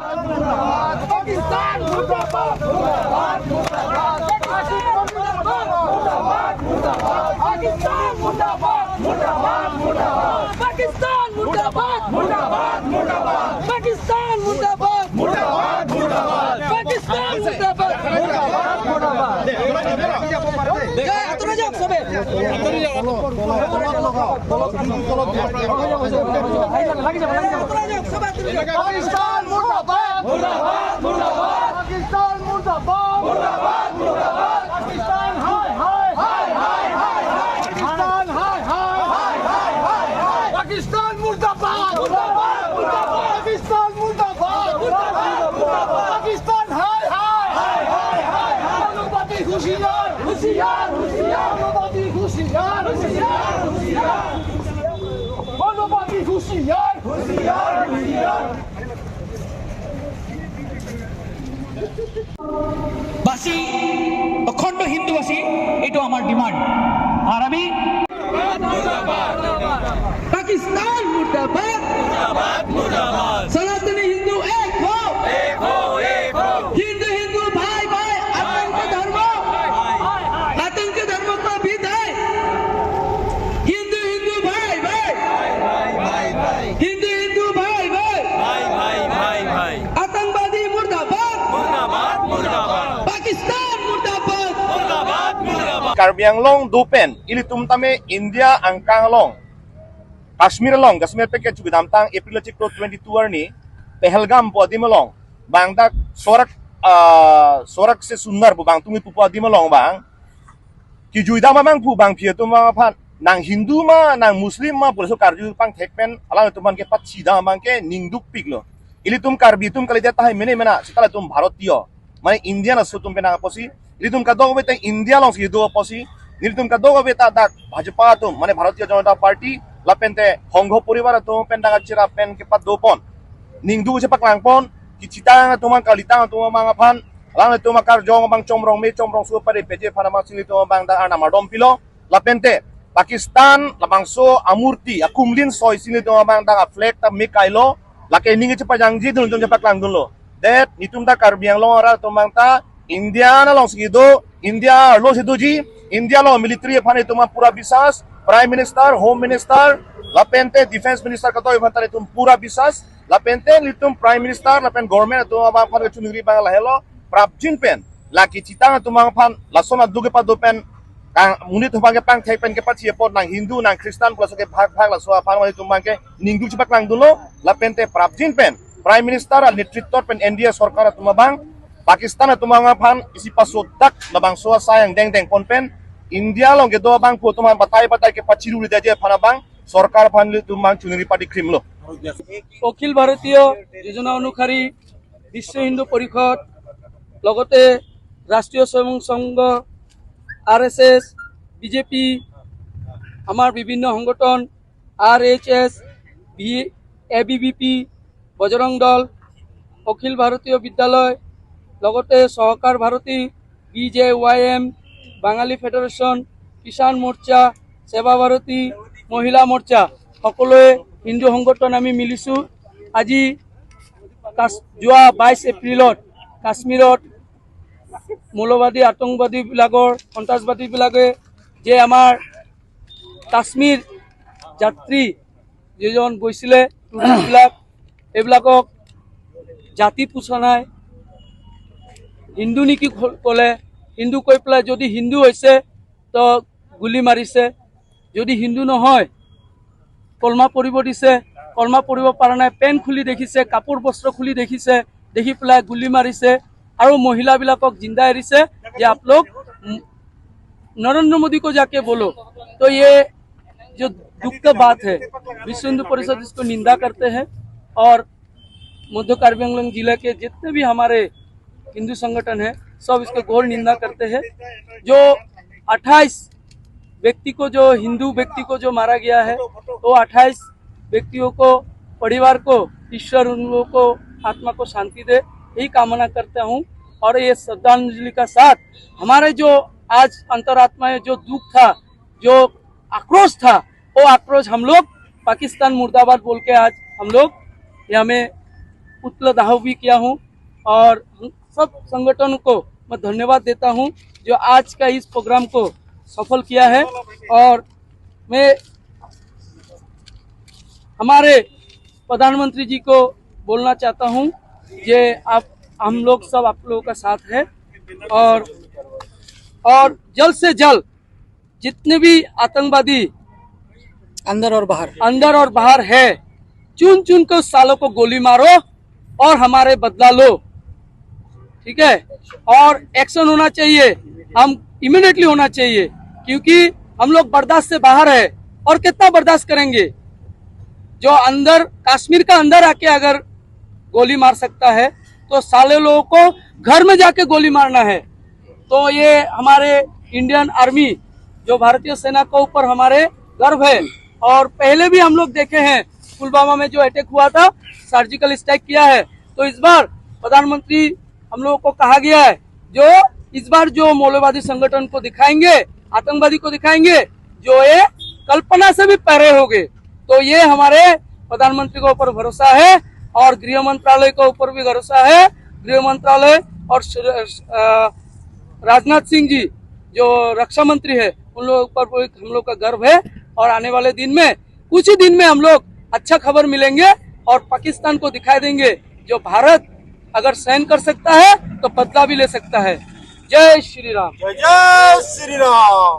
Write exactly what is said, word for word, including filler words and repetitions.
पाकिस्तान मुर्दाबाद, मुर्दाबाद, मुर्दाबाद। पाकिस्तान मुर्दाबाद, मुर्दाबाद, मुर्दाबाद। पाकिस्तान मुर्दाबाद, मुर्दाबाद, मुर्दाबाद। पाकिस्तान मुर्दाबाद, मुर्दाबाद, मुर्दाबाद। पाकिस्तान मुर्दाबाद, मुर्दाबाद, मुर्दाबाद। ए, আঁতৰি যাওক সবে। আঁতৰি যাওক। আঁতৰি যাওক সবে, আঁতৰি যাওক। পাকিস্তান মুর্দাবাদ, মুর্দাবাদ, মুর্দাবাদ। পাকিস্তান মুর্দাবাদ, মুর্দাবাদ, মুর্দাবাদ। পাকিস্তান হায় হায়, হায় হায় হায় হায়। পাকিস্তান হায় হায়, হায় হায় হায় হায়। পাকিস্তান মুর্দাবাদ, মুর্দাবাদ, মুর্দাবাদ। পাকিস্তান মুর্দাবাদ, মুর্দাবাদ, মুর্দাবাদ। পাকিস্তান হায় হায়, হায় হায় হায় হায়। মৌলবাদী হুঁশিয়ার, হুঁশিয়ার, হুঁশিয়ার। মৌলবাদী হুঁশিয়ার, হুঁশিয়ার, হুঁশিয়ার। মৌলবাদী হুঁশিয়ার, হুঁশিয়ার, হুঁশিয়ার। বাসী, অখণ্ড হিন্দুবাসী, এইটো আমাৰ ডিমাণ্ড। আৰু আমি পাকিস্তান মুৰ্দাবাদ। সনাতনী হিন্দু এক হও। হিন্দু হিন্দু ভাই ভাই, আতংক ধৰ্ম। আতংক ধৰ্ম কো বিদায়। হিন্দু হিন্দু ভাই ভাই। হিন্দু হিন্দু ভাই ভাই। আতংকবাদী মুর্দাবাদ। মুর্দাবাদ, মুর্দাবাদ। পাকিস্তান মুর্দাবাদ। মুর্দাবাদ, মুর্দাবাদ। Karbi Anglong do pen ilitum tame India angkang along Kashmir along, Kashmir pen kechukidamtang April achiklo twenty-two arni Pahalgam pu adim along bang dak Swarag, ah, Swarag se Sundar pu bang tumi pupu adim along bang kejuidam abang pu bangpi atum aphan nang Hindu ma, nang Muslim ma, pu laso karju pangthek pen alangtum aphan kepachidam abang ke ningdukpiklo. Ilitum Karbi atum kalidet tahai mene mena, seta latum Bharatiya, mane Indian aso atum pen nang apotsi. Ilitum kadokave ta India alongsi do apotsi. Ilitum kadokave ta dak Bhajpa atum, mane Bharatiya Janata Party, lapente Sangho Poribar atum pen dak achira pen kepado pon, ningduk chepaklangpon, kechitang atum, kalitang atum abang aphan, alangtum akarjong abang chomrong me chomrong su pare peje aphan abang si nelitum abang dak arnam ardom pilo. Lapente Pakistan labangso amurti akumlin soi si nelitum abang dak aflag ta me kailo. Lake ning chepajangjidun, tum chepaklangdunlo. That nelitum ta Karbi Anglong arat atum abang ta India alongsi do, India arlosi doji, India along military aphan nelitum pura biswas, Prime Minister, Home Minister, lapente Defence Minister kadokave aphan ta nelitum pura biswas. Lapente nelitum Prime Minister lapen government atum abang aphan kachiningri abang lahelo, prapjin pen la kechitang atum abang aphan, lason aduk kepado pen, kang monit atum abang kepangthek pen kepachi apot nang Hindu nang Christian pu laso ke bhag bhag laso aphan nelitum abang ke ningduk chepaklangdunlo. Lapente prapjin pen Prime Minister anetritwo pen N D A sorkar atum abang Pakistan atum abang aphan isi pasodak labangso asai angdeng dengpon pen India along kedo abangphu atum aphan batai batai kepachiruri detji aphan abang sorkar aphan nelitum abang chiningri padi krimlo. অখিল ভাৰতীয় যোজনা অনুসাৰী বিশ্ব হিন্দু পৰিষদ, লগতে Rashtriya Swayam Sangh, R S S, B J P, আমাৰ বিভিন্ন সংগঠন, R H S, B, A B V P, Bajrang Dal, Akhil Bharatiya Vidyalay, লগতে Sahakar Bharati, B J Y M, Bangali federation, Kisan Morcha, Seva ভাৰতী, মহিলা মৰ্চা, সকলোৱে হিন্দু সংগঠন আমি মিলিছো। আজি কাছ-, যোৱা বাইছ এপ্ৰিলত কাশ্মীৰত মৌলবাদী আতংকবাদীবিলাকৰ, সন্ত্ৰাসবাদীবিলাকে যে আমাৰ কাশ্মীৰ যাত্ৰী যিজন গৈছিলে, টুৰিষ্টবিলাক, এইবিলাকক জাতি পোছা নাই, হিন্দু নেকি ক-, ক'লে, হিন্দু কৈ পেলাই যদি হিন্দু হৈছে তো গুলী মাৰিছে, যদি হিন্দু নহয়, কলমা পঢ়িব দিছে, কলমা পঢ়িব পৰা নাই, পেণ্ট খুলি দেখিছে, কাপোৰ বস্ত্ৰ খুলি দেখিছে, দেখি পেলাই গুলী মাৰিছে আৰু মহিলাবিলাকক জিন্দা এৰিছে যে आप लोग नरेंद्र मोदी को जाके बोलो। तो ये जो दुख का बात है, विश्व हिंदू परिषद इसको निंदा करते हैं और मध्य कार्बी आंगलोंग जिले के जितने भी हमारे हिंदू संगठन हैं, सब इसको घोर निंदा करते हैं। जो अट्ठाईस व्यक्ति को, जो हिंदू व्यक्ति को जो मारा गया है, वो अट्ठाईस व्यक्तियों को, परिवार को, ईश्वर उन लोगों को आत्मा को शांति दे, यही कामना करता हूँ। और ये श्रद्धांजलि का साथ हमारे जो आज अंतरात्मा में जो दुख था, जो आक्रोश था, वो आक्रोश हम लोग पाकिस्तान मुर्दाबाद बोल के आज हम लोग यहाँ में पुतला दाह भी किया हूँ और सब संगठन को मैं धन्यवाद देता हूँ जो आज का इस प्रोग्राम को सफल किया है। और मैं हमारे प्रधानमंत्री जी को बोलना चाहता हूँ कि आप, हम लोग सब आप लोगों का साथ है और और जल्द से जल्द जितने भी आतंकवादी अंदर और बाहर। अंदर और बाहर है, चुन चुन कर सालों को गोली मारो और हमारे बदला लो, ठीक है? और एक्शन होना चाहिए, हम इमिडिएटली होना चाहिए, क्योंकि हम लोग बर्दाश्त से बाहर है। और कितना बर्दाश्त करेंगे? जो अंदर, कश्मीर का अंदर आके अगर गोली मार सकता है, तो साले लोगों को घर में जाके गोली मारना है। तो ये हमारे इंडियन आर्मी, जो भारतीय सेना के ऊपर हमारे गर्व है। और पहले भी हम लोग देखे हैं, पुलवामा में जो अटैक हुआ था, सर्जिकल स्ट्राइक किया है। तो इस बार प्रधानमंत्री, हम लोगों को कहा गया है जो इस बार जो मौलवादी संगठन को दिखाएंगे, आतंकवादी को दिखाएंगे, जो ये कल्पना से भी परे होंगे। तो ये हमारे प्रधानमंत्री के ऊपर भरोसा है और गृह मंत्रालय के ऊपर भी भरोसा है। गृह मंत्रालय और सुर-, अ, राजनाथ सिंह जी जो रक्षा मंत्री है, उन लोगों पर भी हम लोग का गर्व है। और आने वाले दिन में, कुछ ही दिन में हम लोग अच्छा खबर मिलेंगे और पाकिस्तान को दिखाई देंगे जो भारत अगर सहन कर सकता है तो बदला भी ले सकता है। जय श्री राम। जय जय श्री राम।